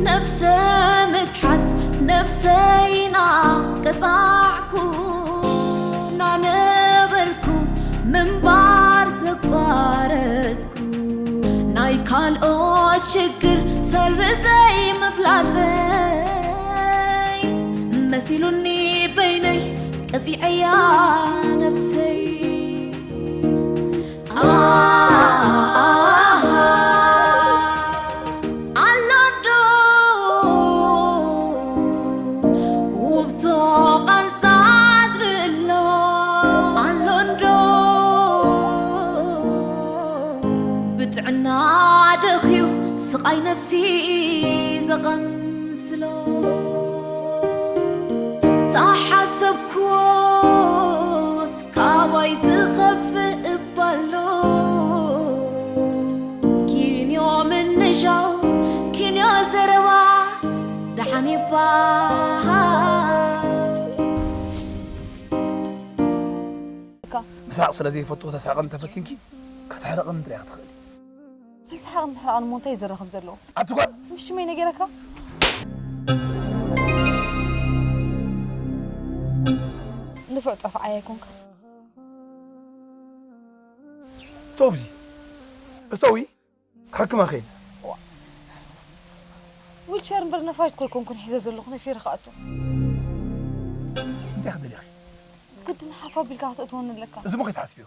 ነብሰ ምትሓት ነብሰይና ቀጻዕኩ ናነበርኩ ምንባር ዘቋረጽኩ ናይ ካልኦት ሽግር ሰርዘይ ምፍላጠይ መሲሉኒ በይነይ ቀጺዐያ ነብሰይ ኣሃ ኣሎዶ ውብቶ ቃንጻት ልእሎ ኣሎዶ ብጥዕና ደኽዩ ስቓይ ነብሲ ዘቐምስሎ ተሓሰብኩዎስ ካባይ ዝኸፍእ እባሎ ኪንዮ ምንሻው ኪንዮ ዘረባ ደሓን ይባሃል ምስሓቕ ስለ ዘይፈቱ ከተስሕቕን ተፈቲንኪ ከተሕርቕን ጥራይ ክትኽእሊ። ምስሓቕን ምሕራቕን እሞ እንታይ እዩ ዘራኽብ ዘለዎ? ኣቲ ጓል ምሽ ሽመይ ነጊረካ? ንፉዕ ጠፋዓይ ኣይኮንካ። ቶብዚ እተዊ ክሕክማ ኸይድ ዊልቸር እምበር ነፋሪት ኮልኮንኩን ሒዘ ዘለኹ ነፊረ ክኣቱ። እንታይ ክደሊኺ? ግድን ሓፍ ኣቢልካ ከተእትወኒ ኣለካ። እዚ ሞ ከይትሓስብዮ።